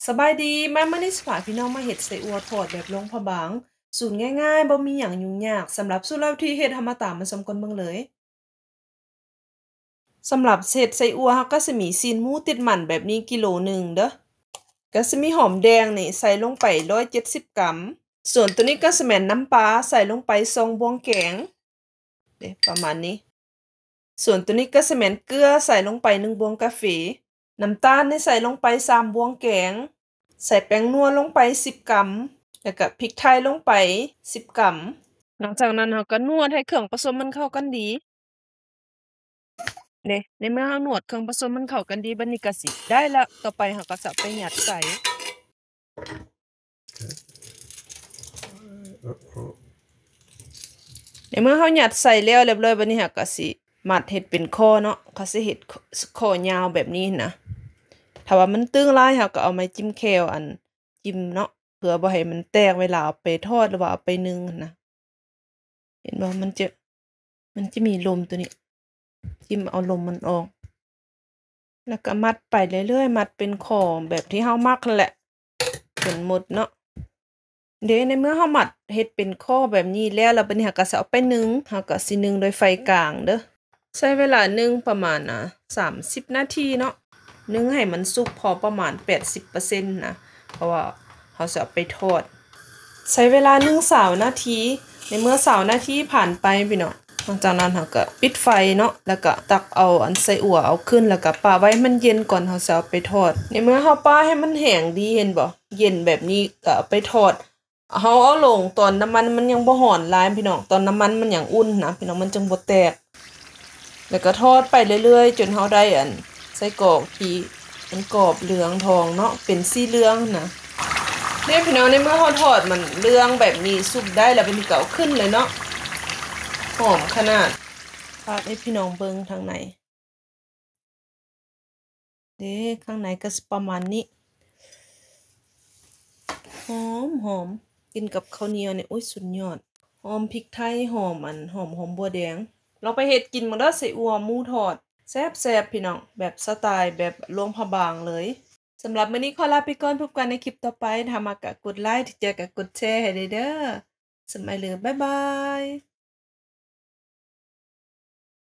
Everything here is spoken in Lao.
ສະບາຍດີ, ມາມື້ນີ້ຊິພາພີ່ນ້ອງມາເຮັດໄສ້ອົ່ວທອດແບບຫຼວງພະບາງ, ສູດງ່າຍໆ ບໍ່ມີຫຍັງຫຍຸ້ງຍາກ. ສຳລັບສູດແລ້ວວິທີເຮັດ, ເຮົາມາຕາມມາຊົມກັນເບິ່ງເລີຍ. ສຳລັບເຮັດໄສ້ອົ່ວ ເຮົາກໍຊິມີຊີ້ນໝູຕິດມັນແບບນີ້ກິໂລໜຶ່ງເດີ້, ກໍຊິມີຫອມແດງນີ້ໃສ່ລົງໄປຮ້ອຍເຈັດສິບກຣາມ, ສ່ວນໂຕນີ້ກໍຊິແມ່ນນ້ຳປາ ໃສ່ລົງໄປສອງບ່ວງແກງເດ້ ປະມານນີ້. ສ່ວນໂຕນີ້ກໍຊິແມ່ນເກືອ ໃສ່ລົງໄປໜຶ່ງບ່ວງກາເຟ, ນ້ຳຕານນີ້ໃສ່ລົງໄປສາມບ່ວງແກງ, ໃສ່ແປ້ງນົວລົງໄປສິບກຣາມ ແລ້ວກໍພິກໄທລົງໄປສິບກຣາມ. ຫຼັງຈາກນັ້ນເຮົາກໍນວດໃຫ້ເຄື່ອງປະສົມມັນເຂົ້າກັນດີ. ເດ້ ໃນເມື່ອເຮົານວດເຄື່ອງປະສົມມັນເຂົ້າກັນດີ, ບັດນີ້ກໍຊິໄດ້ລະ. ຕໍ່ໄປເຮົາກໍຈະເອົາໄປຍັດໃສ່. ໃນເມື່ອເຮົາຍັດໃສ່ແລ້ວຮຽບຮ້ອຍ, ບັດນີ້ເຮົາກໍຊິມັດເຮັດເປັນຂໍ້ເນາະ, ເຮົາຊິເຮັດຂໍ້ຍາວແບບນີ້ນະ. ຖ້າວ່າມັນຕຶງຫຼາຍ ເຮົາກໍເອົາໄມ້ຈິ້ມແຂ້ວ ອັນ ຈິ້ມເນາະ ເພື່ອບໍ່ໃຫ້ມັນແຕກເວລາເອົາໄປທອດ ຫຼືວ່າເອົາໄປໜຶ້ງຫັ້ນນະ. ເຫັນບໍ່? ມັນຈະ ມັນຈະມີລົມຕົວນີ້ ຈິ້ມເອົາລົມມັນອອກ ແລ້ວກໍມັດໄປເລື້ອຍໆ, ມັດເປັນຂໍ້ແບບທີ່ເຮົາມັກຫັ້ນແຫຼະ ຈົນໝົດເນາະ. ເດ້ ໃນເມື່ອເຮົາມັດເຮັດເປັນຂໍ້ແບບນີ້ແລ້ວ, ແລ້ວບັດນີ້ເຮົາກໍຊິເອົາໄປໜຶ້ງ, ເຮົາກໍຊິໜຶ້ງດ້ວຍໄຟກາງເດີ້. ໃຊ້ເວລາໜຶ້ງປະມານ ອ່າ ສາມສິບນາທີເນາະ, ໜຶ້ງໃຫ້ມັນສຸກພໍປະມານແປດສິບເປີເຊັນນະ, ເພາະວ່າເຮົາຊິເອົາໄປທອດ. ໃຊ້ເວລາໜຶ້ງຊາວນາທີ. ໃນເມື່ອຊາວນາທີຜ່ານໄປພີ່ນ້ອງ, ຫຼັງຈາກນັ້ນເຮົາກໍປິດໄຟເນາະ, ແລ້ວກໍຕັກເອົາອັນໄສ້ອົ່ວເອົາຂຶ້ນ, ແລ້ວກໍປະໄວ້ໃຫ້ມັນເຢັນກ່ອນເຮົາຊິເອົາໄປທອດ. ໃນເມື່ອເຮົາປະໃຫ້ມັນແຫ້ງດີ ເຫັນບໍ່? ເຢັນແບບນີ້ກໍເອົາໄປທອດ. ເຮົາເອົາລົງຕອນນ້ຳມັນມັນຍັງບໍ່ຮ້ອນຫຼາຍພີ່ນ້ອງ, ຕອນນ້ຳມັນມັນຍັງອຸ່ນນະພີ່ນ້ອງ, ມັນຈຶ່ງບໍ່ແຕກ. ແລ້ວກໍທອດໄປເລື້ອຍໆ ຈົນເຮົາໄດ້ອັນໄສ້ກອກທີ່ມັນກອບເຫຼືອງທອງເນາະ, ເປັນສີເຫຼືອງນະ. ເດ້ພີ່ນ້ອງ, ໃນເມື່ອເຮົາທອດມັນເຫຼືອງແບບນີ້ ສຸກໄດ້ແລ້ວ, ບັດນີ້ກໍເອົາຂຶ້ນເລີຍເນາະ. ຫອມຂະໜາດ. ປາດໃຫ້ພີ່ນ້ອງເບິ່ງທາງໃນ. ເດ້ ຂ້າງໃນກໍຊິປະມານນີ້. ຫອມໆ ກິນກັບເຂົ້າໜຽວນີ້ ໂອ້ຍ ສຸດຍອດ. ຫອມພິກໄທ ຫອມອັນ ຫອມ ຫອມບົວແດງ. ລອງໄປເຮັດກິນເບິ່ງເດີ້ ໄສ້ອົ່ວໝູທອດ ແຊບໆ ພີ່ນ້ອງ, ແບບສະໄຕແບບຫຼວງພະບາງເລີຍ. ສຳລັບມື້ນີ້ຂໍລາໄປກ່ອນ, ພົບກັນໃນຄລິບຕໍ່ໄປ. ຖ້າມັກກໍກົດໄລ, ຖືກໃຈກໍກົດແຊໃຫ້ແດ່ເດີ້. ສະບາຍດີ, ບາຍບາຍ.